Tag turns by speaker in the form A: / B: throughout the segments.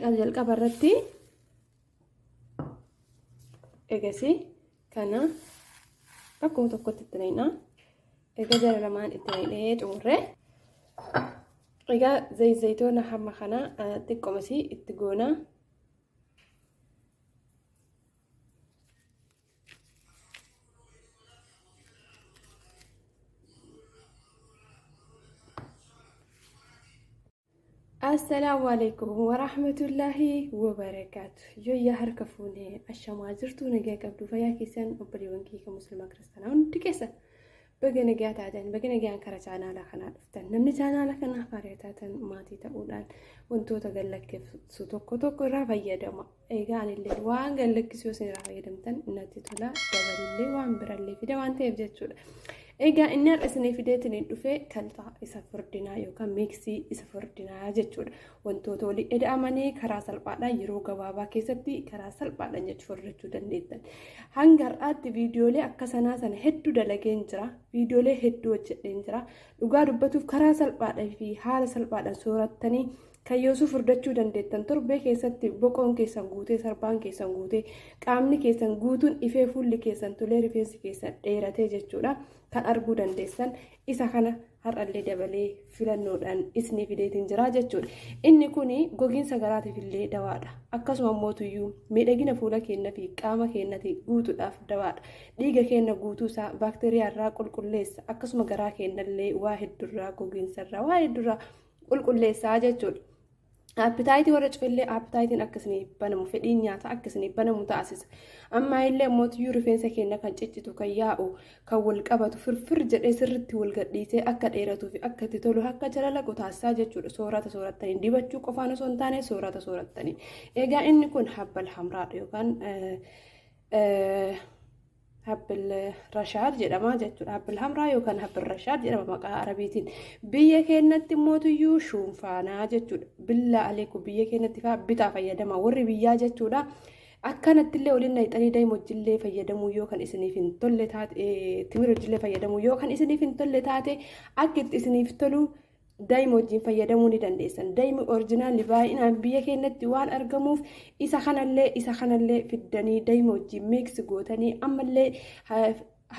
A: Jalqaba irratti egasii kana bakkuma tokkotti itti naqna. Egaa jara lamaan itti naqnee xumurre. Egaa zayitoona hamma kana xiqqoomasii itti goona. Assalaamu alaikum warahmatullaahi wabarakaatu. Yooyyaa harka fuunee ashamaa jirtu nagaa qabdu fayyaa keessan obboleewwan kiyya musliimaa kiristaanaa hundi keessan baga nagaa taatan baga nagaan kara chaanaala kanaa dhuftan namni chaanaala kanaaf haaraa taatan maatii ta'uudhaan wantoota gallakkeessu tokko tokko irraa fayyadama. Egaa anillee waan gallakkisu yoo isin irraa fayyadamtan natti tola dabalillee waan birallee fida waan ta'eef jechuudha. Egaa inni har'a isinii fideetiin dhufe kalxaa isa furdinaa yookaan miiksii isa furdinaa jechuudha. Wantoota walii eda'amanii karaa salphaadhaan yeroo gabaabaa keessatti karaa salphaadhaan jechuu furdachuu dandeettan. Hanga har'aatti viidiyoolee akka sanaa sana hedduu dalageen jira. Viidiyoolee hedduu hojjedheen jira. Dhugaa dubbatuuf karaa salphaadhaa fi haala salphaadhaan soorattanii kan yoosuu furdachuu dandeettan torbee keessatti boqoon keessan guutee sarbaan keessan guutee qaamni keessan guutuun ifee fuulli keessan tolee rifeensi keessan dheeratee jechuudha kan arguu dandeessan isa kana har'allee dabalee filannoodhaan isinii fideetiin jira jechuudha. Inni kun gogiinsa garaatiif illee dawaadha. Akkasuma mootuyyuu miidhagina fuula keenya fi qaama keenyatti guutuudhaaf dawaadha. Dhiiga keenya guutuu isaa baakteeriyaa irraa qulqulleessa. Akkasuma garaa keenya illee waa hedduurraa gogiinsa irraa waa hedduurraa qulqulleessaa jechuudha. Appitaayitii warra cufillee appitaayitiin akka isinii banamu fedhiin nyaataa akka isinii banamu taasisa. Ammaa illee mootiyyuu rifeensa keenya kan ciccitu kan yaa'u kan wal qabatu firfir jedhee sirriitti wal gadhiisee akka dheeratuu fi akka itti tolu akka jalalaqu taasisaa jechuudha. Soorata soorattanii dibachuu qofaan osoo hin taane soorata soorattanii. Egaa inni kun habbal hamraadha yookaan Habbil Rashaad jedhama jechuudha. Habbil Hamraa yookaan Habbil Rashaad jedhama maqaa Arabiitiin. Biyya keenyatti mootuyyuu shuunfaanaa jechuudha. Billaa aleeku biyya keenyatti fa'aa bitaa fayyadama warri biyyaa jechuudha. Akkanatti illee waliin naqxanii daa'ima wajjillee fayyadamuu yoo kan isiniif hin tolle taate timira wajjillee fayyadamuu yoo kan isiniif hin tolle taate akka itti isiniif tolu daa'ima wajjin fayyadamuu ni dandeessan. Daa'imni orijinaalli baay'inaan biyya keenyatti waan argamuuf isa kanallee isa kanallee fiddanii daa'ima wajjin miiksi gootanii ammallee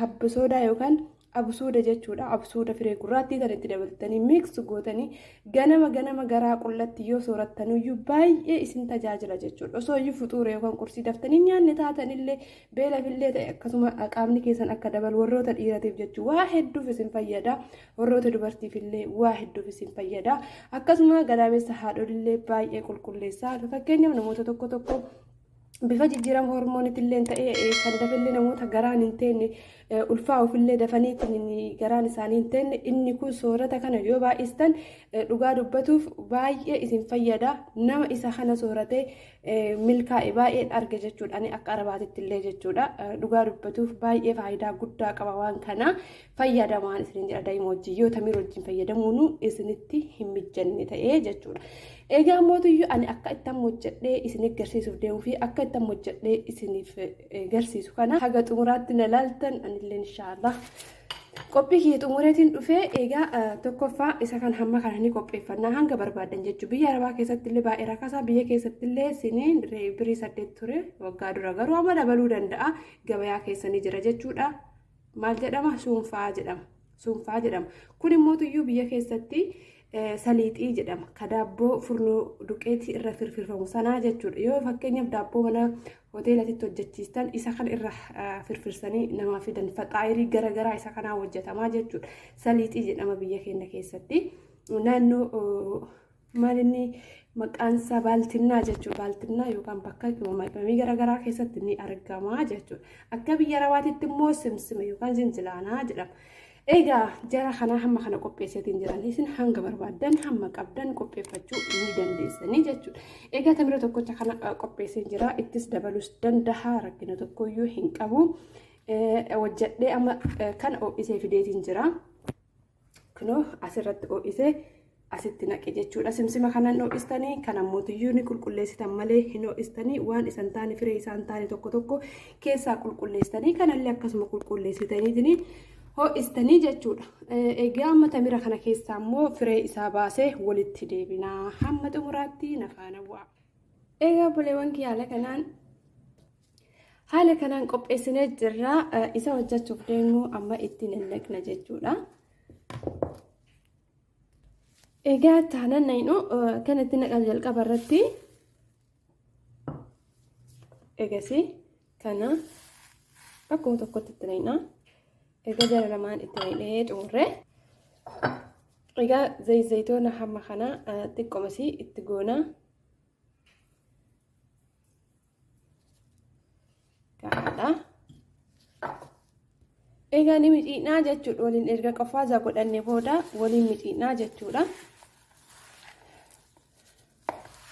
A: habbisoodaa yookaan absuuda jechuudha. Absuuda firee gurraattii tan itti dabaltanii miiksi gootanii ganama ganama garaa qullatti yoo soorattanuyyuu baay'ee isin tajaajila jechuudha. Osoo iyyuu fuxuura yookaan qursii daftanii nyaanne taatanillee beelafillee ta'e akkasuma qaamni keessan akka dabalu warroota dhiiratiif jechuudha. Waa hedduuf isin fayyada. Warroota dubartiif illee waa hedduuf isin fayyada. Akkasuma gadaamessa haadholillee baay'ee qulqulleessa. Fakkeenyaaf namoota tokko tokko bifa jijjiirama hormoonitti illee ta'ee kan dafillee namoota garaan hin teenne ulfaa'uufillee dafanii garaan isaanii hin teenne inni kun soorata kana yoo baay'istan dhugaa dubbatuuf baay'ee isin fayyada. Nama isa kana sooratee milkaa'e baay'een arge jechuudha. Ani akka arabaatitti illee jechuudha. Dhugaa dubbatuuf baay'ee faayidaa guddaa qaba waan kana. Fayyadamaan isinin jedha daa'ima wajjin yoo tamir wajjin fayyadamuun isinitti hin mijjanne ta'ee jechuudha. Egaa mootiyyuu ani akka ittan hojjedhee isin agarsiisuuf deemuu fi akka ittan hojjedhee isiniif agarsiisu kana haga xumuraatti na laaltan anillee inshaallah. Qophii kiyya xumureetiin dhufee egaa tokkoffaa isa kan hamma kana ni qopheeffannaa hanga barbaadan jechuudha. Biyya Arabaa keessatti illee baay'ee rakkasaa biyya keessatti illee siniin birii 8 ture waggaa dura garuu amma dabaluu danda'a gabayaa keessa ni jira jechuudha. Maal jedhama? Suunfaa jedhama. Suunfaa jedhama. Kun immoo tuyyuu biyya keessatti saliixii jedhama. Ka daabboo furnoo duqeetii irra firfirfamu sanaa jechuudha. Yoo fakkeenyaaf daabboo mana hoteelatitti hojjechiistan isa kana irra firfirsanii namaa fidan faxaayirii garaagaraa isa kanaa hojjetamaa jechuudha. Saliixii jedhama biyya keenya keessatti. Naannoo maal inni maqaan isaa baaltinnaa jechuudha. Baaltinnaa yookaan bakka qimamii garaagaraa keessatti ni argama jechuudha. Akka biyya Arabaatitti immoo simsima yookaan zinzilaanaa jedhama. Egaa jara kanaa hamma kana qopheesseetiin jiran isin hanga barbaaddan hamma qabdan qopheeffachuu ni dandeessanii jechuudha. Egaa tamira tokkocha kana qopheessee jira ittis dabalus danda'a rakkina tokkoyyuu hin qabu. Hojjedhee amma kana ho'isee fideetiin jira. Kunoo asirratti ho'isee asitti naqe jechuudha. Simsima kanan ho'istanii kan ammoo ni qulqulleessitan malee hin ho'istanii waan isan taane firee isaan taane tokko tokko keessaa qulqulleessitanii kanallee akkasuma qulqulleessitaniitiin ho'istanii jechuudha. Egaa amma tamira kana keessaa immoo firee isaa baasee walitti deebinaa hamma xumuraatti na faana bu'aa. Egaa obboleewwan kiyya haala kanaan qopheessinee jirra. Isa hojjechuuf deemnu amma itti nannaqna jechuudha. Egaa taanan nayinu kan itti naqan jalqaba irratti egasii kana bakkuma tokkotti itti naqna. Egaa jala lamaan itti naqnee xumurre. Egaa zayitoona hamma kana xiqqoomasii itti goona. Gahaadha. Egaa ni mixiinaa jechuudha. Waliin erga qofaazaa godhannee booda waliin mixiinaa jechuudha.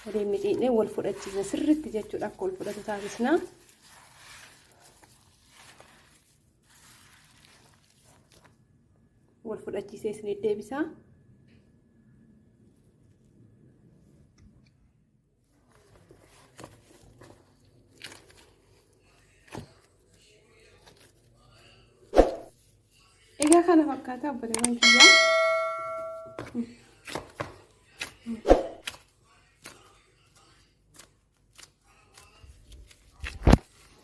A: Waliin mixiinee wal fudhachiisna sirriitti jechuudha. Akka wal fudhatu taasisna. Wal fudhachiisee isinii deebisa. Egaa kana fakkaata obboleewwan kiyyaa.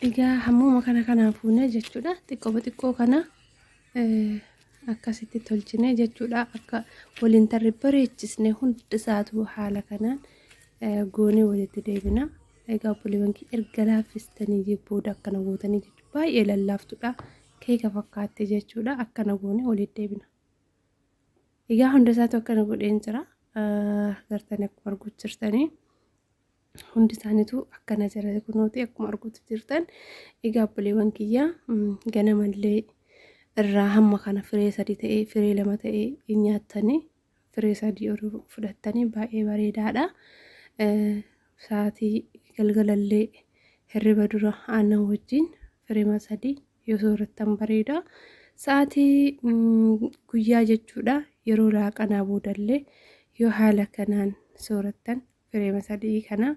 A: Egaa hammuma kana kanaan fuunee jechuudha. Xiqqoo xiqqoo kana akkasitti tolchine jechuudha. Akka waliin tarree bareechisne hundi isaatu haala kanaan goonee walitti deebina. Egaa obboleewwan kiyya erga laaffistanii booda akkana gootanii jechuudha. Baay'ee lallaaftudha. Keeka fakkaatti jechuudha. Akkana goonee walitti deebina. Egaa hunda isaatu akkana godheen jira. Gartanii akkuma arguutti jirtanii. Hundi isaaniitu akkana jira kunuuti akkuma arguutti jirtan. Egaa obboleewwan kiyya ganamallee irraa hamma kana firee 3 ta'ee firee 2 ta'ee nyaattanii firee 3 oduu fudhattanii baay'ee bareedaadha. Sa'aatii galgalallee hirriba dura aannan wajjin fireema 3 yoo soorattan bareeda. Sa'aatii guyyaa jechuudha yeroo laaqanaa boodallee yoo haala kanaan soorattan fireema 3 kana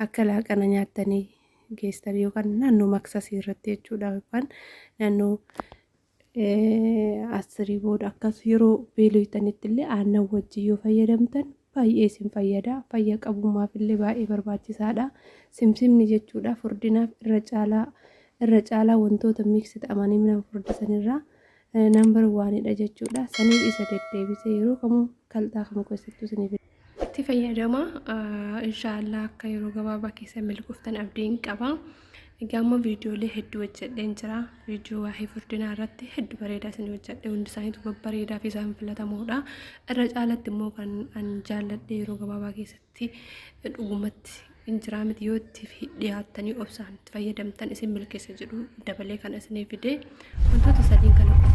A: akka laaqana nyaattanii geessan yookaan naannoo maksasii irratti jechuudha yookaan naannoo asirii booda akkas yeroo beeloytanitti illee aannan wajjin yoo fayyadamtan baay'ee isin fayyada. Fayya qabummaaf illee baay'ee barbaachisaadha. Simsimni jechuudha furdinaaf irra caalaa wantoota miiksi ta'amanii nama furdisan irraa nambar waanidha jechuudha. Saniif isa deddeebisee yeroo kamuu kalxaa kamuu keessattuu isiniif itti fayyadama. Inshaallah akka yeroo gabaabaa keessa milkooftan abdiin qaba. Egaa amma viidiyoolee hedduu hojjedheen jira. Viidiyoo waa'ee furdinaa irratti hedduu bareedaa isin hojjedhe. Hundi isaaniitu babbareedaa fi isaan filatamoodha. Irra caalatti immoo kan an jaalladhe yeroo gabaabaa keessatti dhugumatti hin jiraa miti yoo itti dhiyaattanii obsaan itti fayyadamtan isin milkeessa jedhu dabalee kan isinii fide wantoota sadiin kana